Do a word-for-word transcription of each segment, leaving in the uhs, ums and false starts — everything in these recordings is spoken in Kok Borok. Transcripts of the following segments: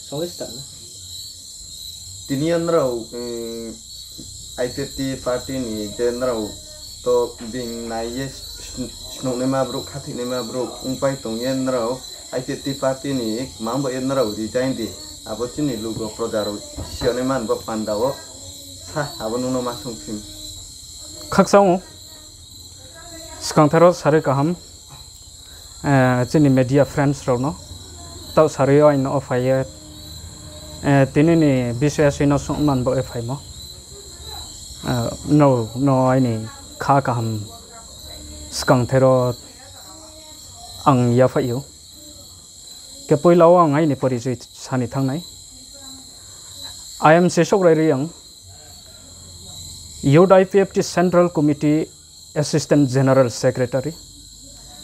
Songwi start na. Tini o norok, mm, I P F T party ni je norok to bing nai ye sn-, snuknaima borok, khathiknaima borok wngpai tong ye norok I P F T party ni mang bo ye norok resign di. Abo chini lugo proja rok siyonai man bo panda o sa abo nungno ma song phim. Khaksa o. Swkangtharo sarwi kaham, eh, chini media friends rokno. Tau sarwi o aino o phaiye, eh, tinini biswaswino songman bo e phaimo. Eh, no, no aini kha kaham swkangtharo ang yaphaio. Ke puila o ang aini porichoi sani thangnai. I am Sesok Rai Riyang, Youth I P F T Central Committee Assistant General Secretary,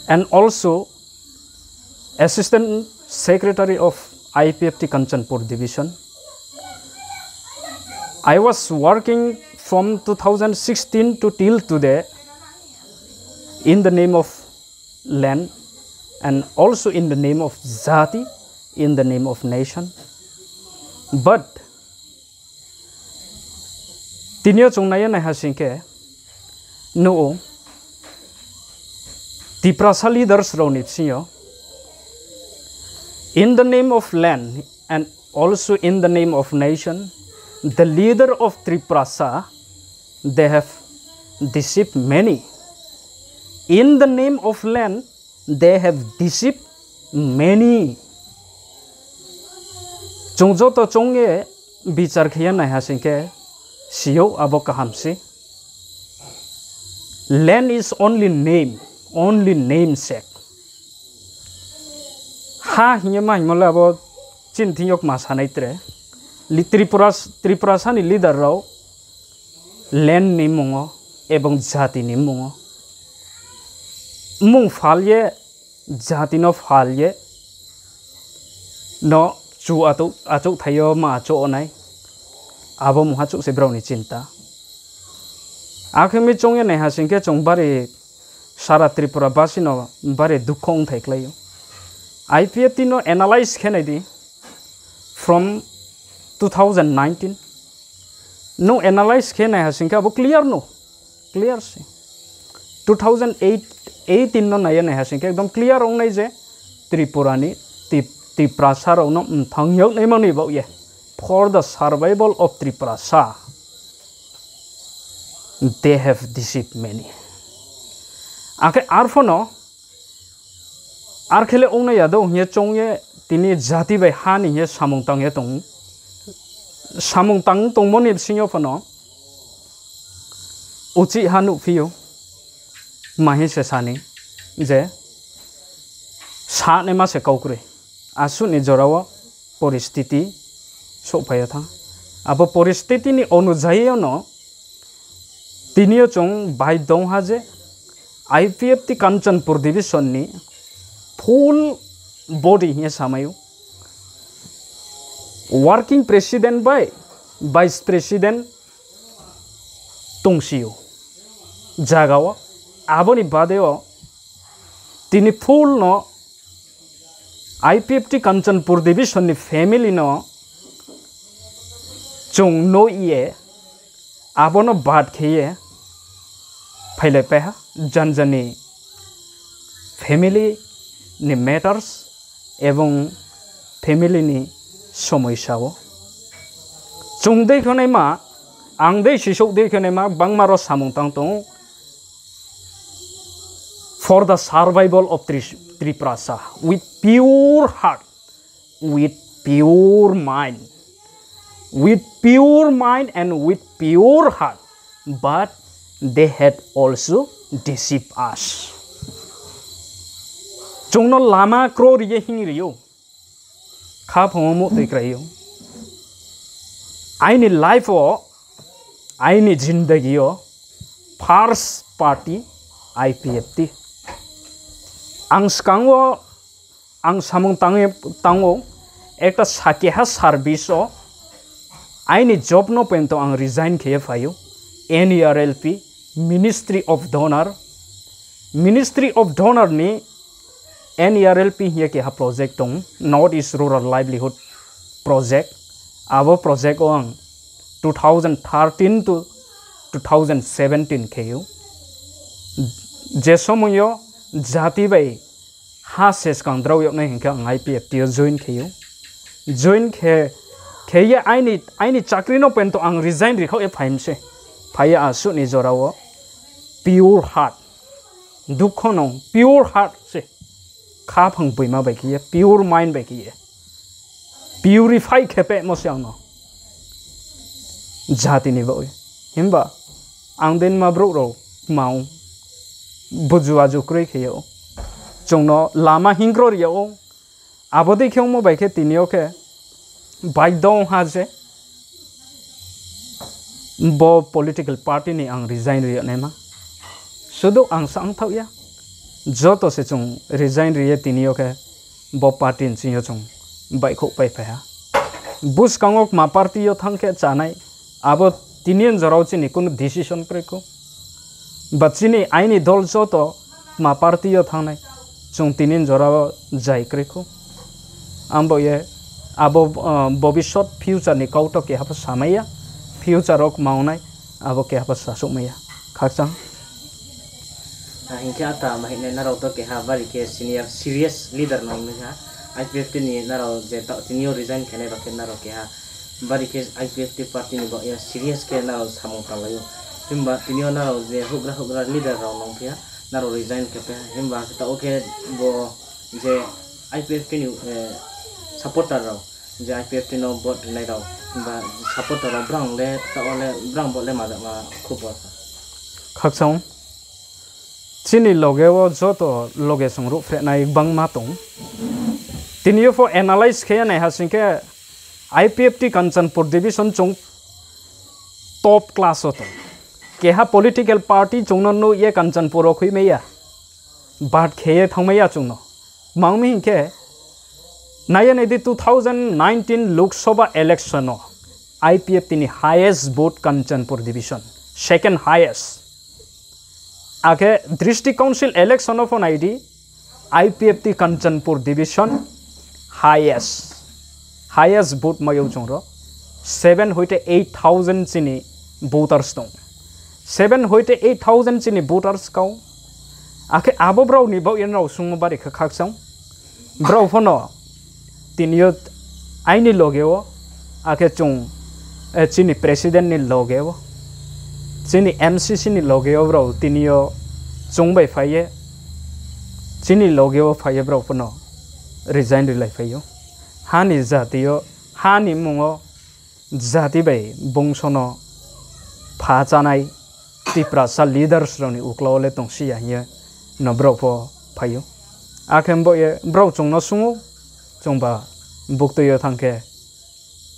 and also Assistant Secretary of I P F T Kanchanpur Division. I was working from two thousand sixteen to till today in the name of land and also in the name of jati, in the name of nation. But tinio chwng naiya naiha singkhe nuo Tiprasa leaders rokni bisingo, in the name of land and also in the name of nation, the leader of Tiprasa, they have deceived many. In the name of land, they have deceived many. Chwng joto chwngye bichar khaiya naiha singkhe sio abo kaham si. Land is only name, only namesake. Ha hingye ma hingmole abo chini thing yok ma sanai tre. Li-, Tripura, Tripura sani leader rok land ni mungo ebong jati ni mungo mung phalye, jati no phalye no chu atuk, achuk thaio ma achuk onai. Abo mungha chuk se brao ni chinta. Akhemi chongya naiha singkhe chong bari sara Tripura basi no bari dukho wngthai khlaio. I P F T no analyze khe nai di from two thousand nineteen. Nwng analyze khe naiha singkhe abo clear no, clear se. Two thousand eight, eighteen no naiya naiha singkhe ekdom clear wngnai je Tripura ni Tip-, Tiprasa rok no mthang yok nai mani bo ye. For the survival of Tiprasa, they have deceived many. Akhe arphono Ar khele wngnai ya do hwnye chongye tini jati bai ha ni hwnye samung tangye tong, samung tang tongmoni bisingo phano uchi ha nukphio, mahi se sani je sa naima se kau kwrwi. Aswkni jorao poristiti sokphaio thang. Abo poristitini onujai-o no tinio chwng bai dongha je I P F T Kanchanpur division ni full body hwnwi samaio. Working president bai vice president tongsio jagao. Aboni badeo tini full no I P F T Kanchanpur division ni family no chwng no iye abono bad kheye phailai paiha janjani family ni matters ebong family ni somoi sao. Chwng dei khonai ma, ang dei sisok dei khonai ma, bangma ro samung tang tong. For the survival of Tri-, Tiprasa with pure heart, with pure mind, with pure mind and with pure heart, but they had also deceived us. Chwngno lama kro riye hing riyo. Kha phungo muhtwi kraio. Aini life o, aini jindagi o first party I P F T. Ang swkango, ang samung tangwi, tango ekta sakeha service o aini job no pento ang resign kheye phaio. N E R L P, Ministry of Donor, Ministry of Donor ni N E R L P hiya keha project tong, North East Rural Livelihood project. Abo project o ang two thousand thirteen to two thousand seventeen kheyo. Je somoyo jati bai ha se swkang drao yoknai hinkhe ang I P F T o join kheyo. Join khe, kheye aini, aini chakri no pento ang resign rikhaoe phaimse. Phaiya asukni jorao pure heart. Dukho no pure heart se. Khaphang buima bai khiye, pure mind bai khiye. Purify khe pemo se ang no. Jati ni bagwi. Himba ang den ma brouh rok mau buju aju kwrwi kheyo. Chwng no lama hingkro riyo. Abo dei khe wngmo bai khe tini o khe baidho wng ha je bo political party ni ang resign riyanaima. Sudu ang sa wngthok ya. Joto se chwng resign riye tini o khe bo party ni sing yo chwng baihkhouh pai phai ha. Bwskango ma party o thang khe chanai. Abo tini ni jorao chini kunu decision kwrwi kho. Ba chini aini dol joto ma party o thangnai. Chwng tini ni jorao jai kwrwi kho. Ambo ye abo, ah, bobisot future ni kau to keha pho samaya. Future rok maunai abo keha pho sasuk maya. Khakchang. Ah, hinkhe ata ma hinai narok to keha bari khe senior serious leader no wngkha. I P F T ni narok je ta-, tini o resign khainai ba khe narok keha bari khe I P F T party ni bagwi serious khe narok samung tanglai o. Himba tini o narok je hugra hugra leader rok nong phiya narok resign khe phiya. Himba ta o khe bo je I P F T ni, eh, supporter rok je I P F T no vote rinai rok himba supporter rok brang le ta o le brang bo le majak ma khub bo. Khakchang. Chini loge o joto loge chwng ruhphrenai bangma tong. Tini o pho analyze khe nai ha sing khe I P F T Kanchanpur division chwng top class o tong. Keha political party chwng no nuh ye Kanchanpur o khwi maya. Bat khe ye thang maya chwng no. Mang mi hinkhe nai ya nai di two thousand nineteen Lok Sabha election o I P F T ni highest vote Kanchanpur division, second highest. Akhe District Council election o pho nai di, I P F T Kanchanpur division highest, highest vote mayo chwng rw seven hoite eight thousand chini voters tong, seven hoite eight thousand chini voters kau. Akhe abo brao ni bagwi norok swngma bari kha khakchang. Brao phano tini o aini loge o, akhe chwng, eh, chini president ni loge o, chini M C C ni loge o brao tini o chwng bai phai ye, chini loge o phai ye brao phano resign rilai phai o. Hani jati o, hani mung o jati bai bongsono pha chanai Tiprasa leaders rokni ukla-o le tongsiya hiya no borok pho phaio. Akhe bo ye borok chwngno swngo, chwngba buktwi-o thangkhe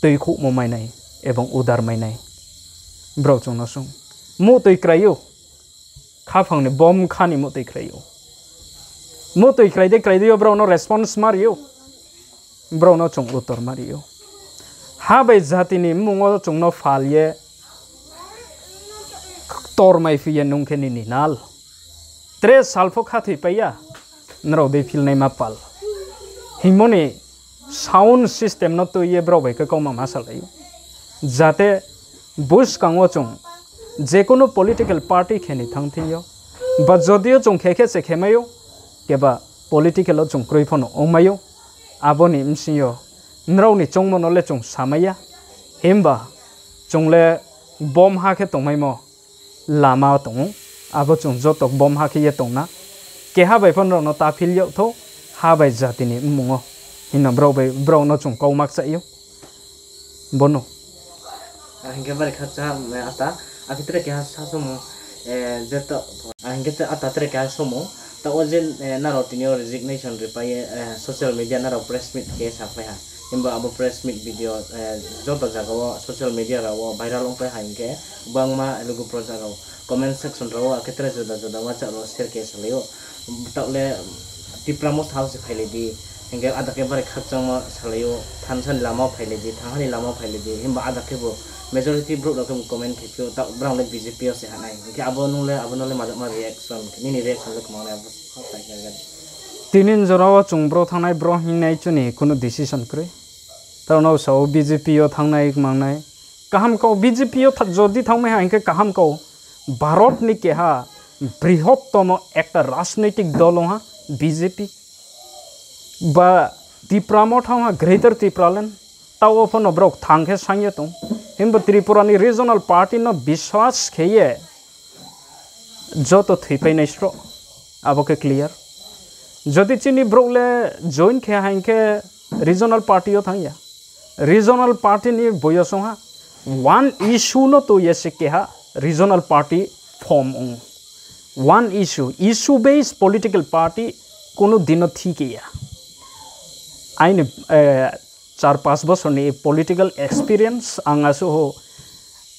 twi khukmo mainai ebong udar mainai. Borok chwngno swng, muhtwi kwraio? Khaphangni bom khani muhtwi khwlaio. Muhtwi khwlaide khwlaide o borokno response ma rio. Borokno chwng uttor ma rio. Ha bai jatini mungo chwngno phal ye tor mai phiye nungkhe nini nal. Tre salpho khathwi paiya, norok dei philnai ma pal. Himoni sound system no twi ye borok bai khe kokma ma salaio. Jate bwskango chwng jekunu political party kheni thang thwio, ba jodio chwng khe khe se khemaio, keba political o chwng kwrwi phano wngmaio, aboni bsingyo norokni chongmano le chwng samaiya, himba chwng le bom ha khe tongmaimo lama tongo, abo chwng joto bom ha khe ye tongna. Keha bai phano norokno ta phil yokthok, ha bai jatini bwmungo hino borok bai borokno chwng kok mak chaio. Bono. Ah, hinkhe bari kha cha, eh, ata. Akhe tere keha sa somo, eh, jeto, ah, hinkhe te ata tere keha somo. Ta o je, eh, naro tini o resignation ripai, eh, social media naro press meet khe sa phai ha. Himba abo press meet video, eh, joto jaga o social media rao viral wng phai ha hinkhe bangma lugu projak rao comment section rao akhe tere juda juda wachak rao share khe salai o. Taule Tipra Motha o se phailai di, hinkhe ada khe bari khakchangma salai o, thansa ni lama o phailai di, thangha ni lama o phailai di, himba ada khe bo majority borok rok khe bo comment khe phio, ta borok le B J P o se hanai, hinkhe abo nung le, abo nung le majak ma reaction, nini reaction le kwmang nai abo sa khe. Tini ni jora o chwng bro thangnai bro hingnai chwni kunu decision kwrwi. Tauno sao B J P o thangnai mangnai. Kaham kau B J P o tha-, jodi thangmai ha hingke kaham kau. Bharat ni keha brihottomo ekta rajnitik dol wngha B J P. Ba Tipra Motha wngha Greater Tipraland. Tao phano borok thang khe sangya tong. Himba Tripura ni regional party no biswas kheye joto thwipainai sro. Abo khe clear. Jodi chini borok le join khe ha hingke regional party o thangya. Regional party ni boyosongha one issue no to yese keha regional party form ong. One issue, issue based political party kono dino thikeya. Aini, eh, char panch bosorni political experience ang asuho,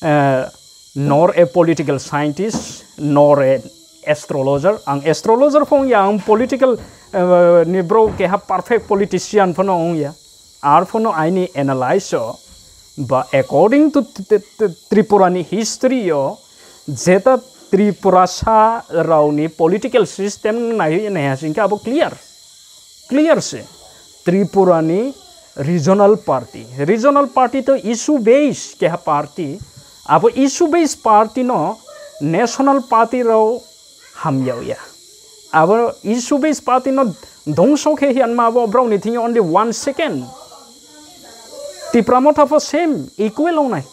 eh, nor a political scientist, nor a astrologer. Ang astrologer phano wngya, ang political, eh, ni bro keha perfect politician phano wngya. Ar phano aini analyze o, ba according to t-, t-, t-, Tripura ni history o, jeta Tripurasa raoni political system nai, nai hasingkhe abo clear. Clear se. Tripura ni regional party. Regional party to issue based keha party. Abo issue based party no national party rao hamya ya. Abo issue based party no dongso khe hiyan ma abo brao ni thing only one second. Tipra Motha pho same equal ongnai.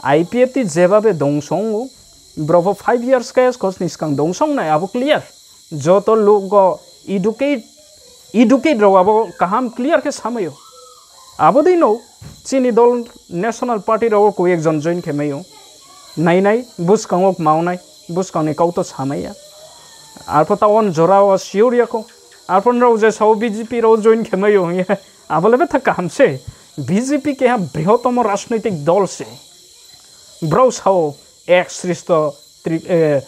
I P F T jebabe dongso ongo, brao pho five years kaya skos ni skang dongso ongnai, abo clear. Joto logo educate, educate rao abo kaham clear khe samayo. Abo dino chini dol national party rao koi ekjon join khe mayo. Nai nai, buskang ok maonai, buskang ni kau to samaya. Arpho ta on jora o sure yako. Arpho rao je sao B J P rao join khe mayo. Abo le betha kaham se. B J P keha brihotomo rajnoitik dol se. Brao sao ek sreshto Tri-, eh,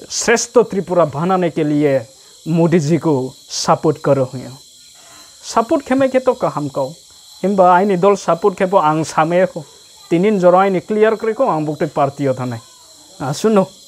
sreshto Tripura banane ke liye Modi ji ko support karo hwyo. Support khe mai khe to kaham kau. Himba aini dol support khe bo ang samaya kho. Tinin jora aini clear kre kho ang bukti party o thanai. Asuno.